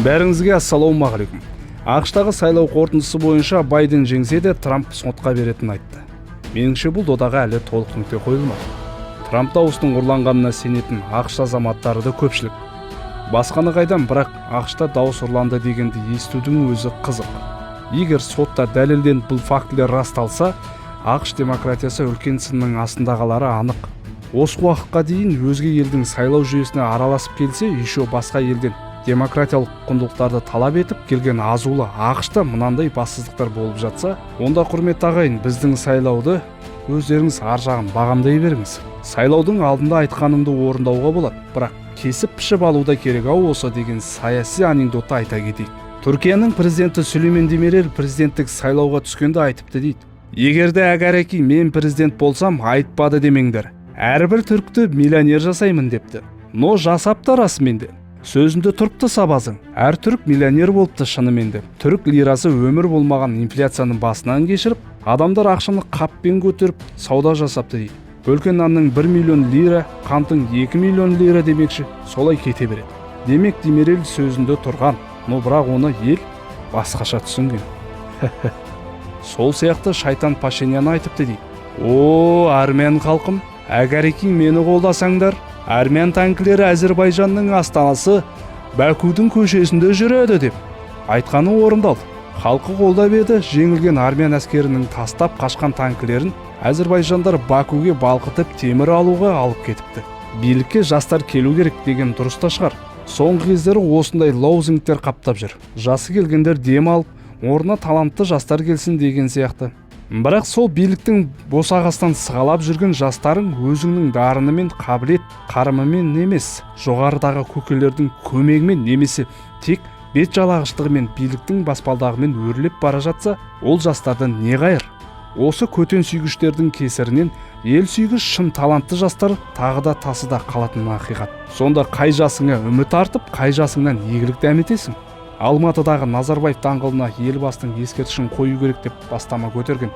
Бәріңізге ассалаумағалейкум! АҚШ-тағы сайлау қорытындысы бойынша Байден жеңсе де, Трамп сотқа беретінін айтты. Меніңше, бұл додаға әлі толық нүкте қойылмады. Трамп дауысының ұрланғанына сенетін АҚШ азаматтары да көпшілік. Басқаны қайдам, бірақ АҚШ-та дауыс ұрланды дегенді естудің өзі қызық. Егер сотта дәлелденіп, бұл фактілер расталса, АҚШ демократиясы үлкен сынның астында қалары анық. Осы уақытқа дейін өзге елдің сайлау жүйесіне араласып келсе, еще басқа елден демократиялық құндылықтарды талап етіп келген азулы АҚШ-та мынандай бассыздықтар болып жатса, онда, құрметті ағайын, біздің сайлауды өздеріңіз ар жағын бағамдай беріңіз. Сайлаудың алдында айтқаныңды орындауға болады, бірақ кесіп пішіп алу да керек ау осы деген саяси анекдотты айта кетейік. Түркияның президенті Сүлеймен Демирел президенттік сайлауға түскенде айтыпты дейді: «Егер де әгәрәки мен президент болсам, айтпады демеңдер, әрбір түрікті миллионер жасаймын», – депті. Но жасапты расымен де. Сөзінде тұрыпты сабазың, әр түрік миллионер болыпты шынымен де. Түрік лирасы өмір болмаған инфляцияның басынан кешіріп, адамдар ақшаны қаппен көтеріп сауда жасапты дейді. Бөлкен нанның 1 миллион лира, қантың 2 миллион лира демекші, солай кете береді. Демек, Демирел сөзінде тұрған, но бірақ оны ел басқаша түсінген. Сол сияқты шайтан Пашинян айтыпты дейді: «О, армян халқым, әгәрәки мені қолдасаңдар, армян танкілері Әзірбайжанның астанасы Бәкудің көшесінде жүреді», – деп. Айтқаны орындалды. Халқы қолдап еді, жеңілген армян әскерінің тастап қашқан танкілерін әзірбайжандар Бакуге балқытып темір алуға алып кетіпті. Билікке жастар келу керек деген дұрыс та шығар. Соңғы кездері осындай лозунгтер қаптап жүр: жасы келгендер дем алып, орнына талантты жастар келсін деген сияқты. Бірақ сол биліктің босағасынан сығалап жүрген жастарың өзіңнің дарынымен, қабілет қарымымен емес, жоғарыдағы көкелердің көмегімен немесе тек бет жалағыштығымен биліктің баспалдағымен өрлеп бара жатса, ол жастардан не қайыр? Осы көтен сүйгіштердің кесірінен ел сүйгіш шын талантты жастар тағы да тасыда қалатыны ақиқат. Сонда қай жасыңа үміт артып, қай жасыңнан игілік дәметесің? Алматыдағы Назарбаев даңғылына Елбасының ескерткішін қою керек деп бастама көтерген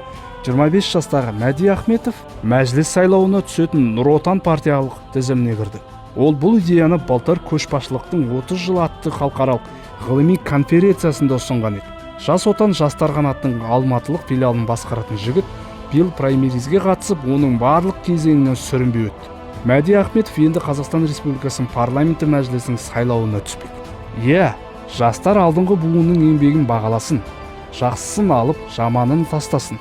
25 жастағы Мәди Ахметов мәжіліс сайлауына түсетін Нұр Отан партиялық тізіміне кірді. Ол бұл идеяны былтыр «Көшбасшылықтың 30 жылы» атты халықаралық ғылыми конференциясында ұсынған еді. «Жас Отан» жастар қанатының алматылық филиалын басқаратын жігіт биыл праймеризге қатысып, оның барлық кезеңінен сүрінбей өтті. Мәди Ахметов енді Қазақстан Республикасының парламенті мәжілісінің сайлауына түспек. Иә, жастар алдыңғы буынның еңбегін бағаласын, жақсысын алып, жаманын тастасын.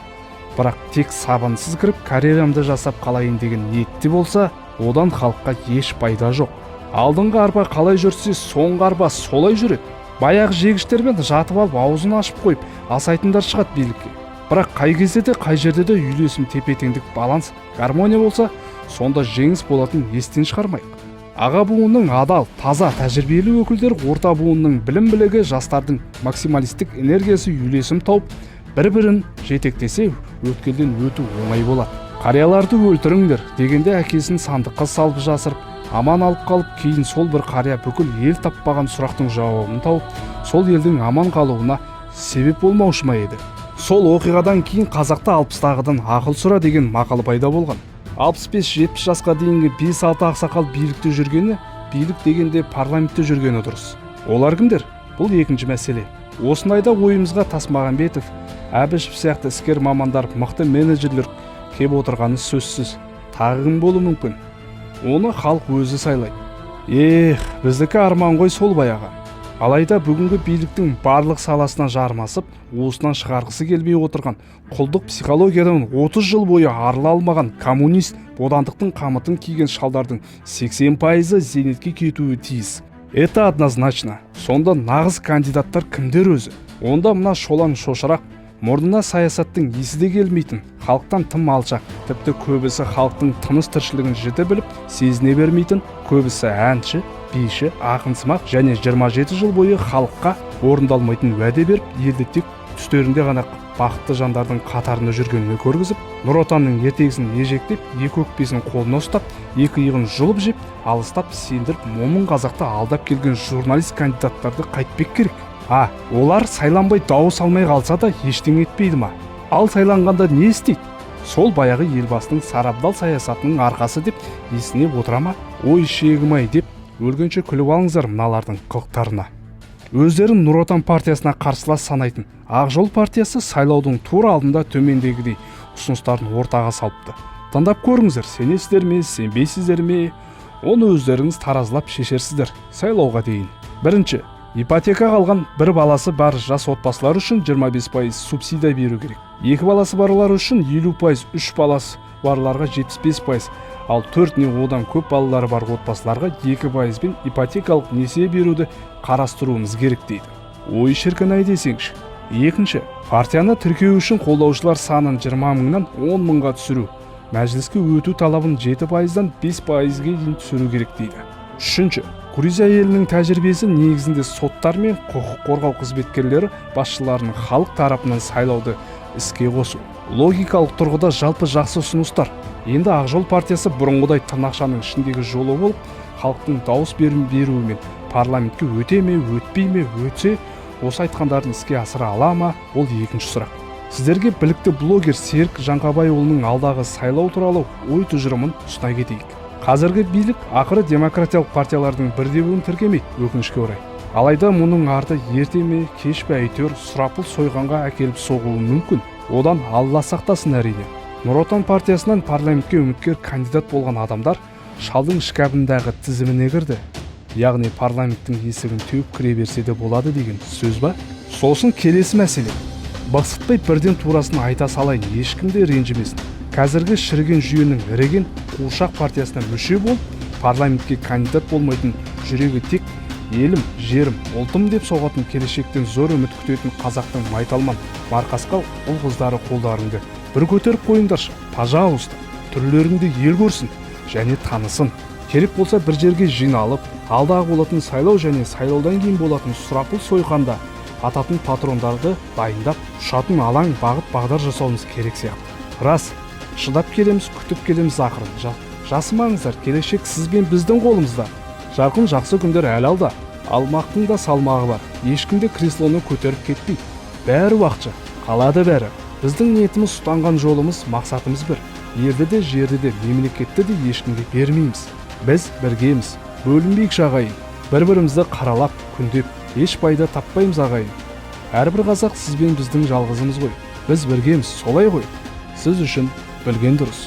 Бірақ тек сабынсыз кіріп, карьерамды жасап қалайын деген ниетте болса, одан халыққа еш пайда жоқ. Алдыңғы арба қалай жүрсе, соңғы арба солай жүреді. Баяғы жегіштермен жатып алып, аузын ашып қойып асайтындар шығады билікке. Бірақ қай кезде де, қай жерде де үйлесім, тепе теңдік, баланс, гармония болса, сонда жеңіс болатын естен шығармайық. Аға буынның адал, таза, тәжірибелі өкілдері, орта буынның білім білігі, жастардың максималистік энергиясы үйлесім тауып, бір бірін жетектесе, өткелден өту оңай болады. «Қарияларды өлтіріңдер» дегенде әкесін сандыққа салып жасырып, аман алып қалып, кейін сол бір қария бүкіл ел таппаған сұрақтың жауабын тауып, сол елдің аман қалуына себеп болмаушы ма еді? Сол оқиғадан кейін қазақта « 60-тағыдан ақыл сұра» деген мақал пайда болған. 65-70 жасқа дейінгі 5-6 ақсақал билікте жүргені, билік дегенде парламентте жүргені дұрыс. Олар кімдер? Бұл екінші мәселе. Осындайда ойымызға Тасмағамбетов, Әбішев сияқты іскер мамандар, мықты менеджерлер кеп отырғаны сөзсіз. Тағы кім болуы мүмкін? Оны халық өзі сайлайды. Эх, біздікі арман ғой сол баяғы. Алайда бүгінгі биліктің барлық саласына жармасып, уысынан шығарғысы келмей отырған, құлдық психологиядан 30 жыл бойы арыла алмаған коммунист бодандықтың қамытын киген шалдардың 80%-ы зейнетке кетуі тиіс. Это однозначно. Сонда нағыз кандидаттар кімдер өзі? Онда мына шолаң, шошырақ, мұрнына саясаттың иісі де келмейтін, халықтан тым алшақ, тіпті көбісі халықтың тыныс тіршілігін жіті біліп, сезіне бермейтін, көбісі әнші, биші, ақынсымақ және 27 жыл бойы халыққа орындалмайтын уәде беріп, елді тек түстерінде ғана бақытты жандардың қатарында жүргеніне көргізіп, Нұр Отанның ертегісін ежектеп, екі өкпесін қолына ұстап, екі иығын жұлып жеп, алыстап сендіріп, момын қазақты алдап келген журналист кандидаттарды қайтпек керек? А олар сайланбай, дауыс алмай қалса да, ештеңе етпейді ма? Ал сайланғанда не істейді? Сол баяғы Елбасының сарабдал саясатының арқасы деп есінеп отыра ма? Ой, шегім ай деп өлгенше күліп алыңыздар мыналардың қылықтарына. Өздерін Нұр Отан партиясына қарсылас санайтын Ақ жол партиясы сайлаудың тура алдында төмендегідей ұсыныстарын ортаға салыпты. Тыңдап көріңіздер, сенесіздер ме, сенбейсіздер ме, оны өздеріңіз таразылап шешерсіздер сайлауға дейін. Бірінші, ипотекаға алған бір баласы бар жас отбасылар үшін 25% субсидия беру керек. Екі баласы барлар үшін 50%, үш баласы барларға 75%, ал төрт не одан көп балалары бар отбасыларға 2%-бен ипотекалық несие беруді қарастыруымыз керек дейді. Ой, шіркін ай десеңші. Екінші, партияны тіркеу үшін қолдаушылар санын 20 мыңнан 10 мыңға түсіру, мәжіліске өту талабын 7%-дан 5%-ге дейін түсіру керек дейді. Үшінші, Грузия елінің тәжірибесі негізінде соттар мен құқық қорғау қызметкерлері басшыларының халық тарапынан сайлауды іске қосу. Логикалық тұрғыда жалпы жақсы ұсыныстар. Енді Ақ жол партиясы бұрынғыдай тырнақшаның ішіндегі жолы болып, халықтың дауыс беруімен парламентке өте ме, өтпей ме, өтсе, осы айтқандарын іске асыра ала ма, ол екінші сұрақ. Сіздерге білікті блогер Серік Жаңғабайұлының алдағы сайлау туралы ой тұжырымын ұсына кетейік. Қазіргі билік ақыры демократиялық партиялардың бірде-біреуін тіркемейді, өкінішке орай. Алайда мұның арты ерте ме, кеш пе, әйтеуір сұрапыл сойқанға әкеліп соғуы мүмкін. Одан Алла сақтасын, әрине. Нұр Отан партиясынан парламентке үміткер кандидат болған адамдар шалдың шкафындағы тізіміне кірді. Яғни парламенттің есігін теуіп кіре берсе де болады деген сөз ба? Сосын келесі мәселе. Бықсытпай бірден турасын айта салайын, ешкім де ренжімесін. Қазіргі шіріген жүйенің іріген қуыршақ партиясына мүше болып, парламентке кандидат болмайтын, жүрегі тек елім, жерім, ұлтым деп соғатын, келешектен зор үміт күтетін қазақтың майталман, марқасқа ұл қыздары, қолдарыңды бір көтеріп қойыңдаршы, пожалуйста. Түрлеріңді ел көрсін және танысын. Керек болса, бір жерге жиналып, алдағы болатын сайлау және сайлаудан кейін болатын сұрапыл сойқанда ататын патрондарды дайындап, ұшатын алаң, бағыт бағдар жасауымыз керек сияқты. Рас, шыдап келеміз, күтіп келеміз ақырын. Жасымаңыздар, келешек сіз бен біздің қолымызда. Жарқын жақсы күндер әлі алда. Алмақтың да салмағы бар, ешкім де креслоны көтеріп кетпейді. Бәрі уақытша, қалады бәрі. Біздің ниетіміз, ұстанған жолымыз, мақсатымыз бір: елді де, жерді де, мемлекетті де ешкімге бермейміз. Біз біргеміз, бөлінбейікші, ағайын. Бір бірімізді қаралап, күндеп еш пайда таппаймыз, ағайын. Әрбір қазақ сіз бен біздің жалғызымыз ғой. Біз біргеміз, солай ғой. Сіз үшін білген дұрыс.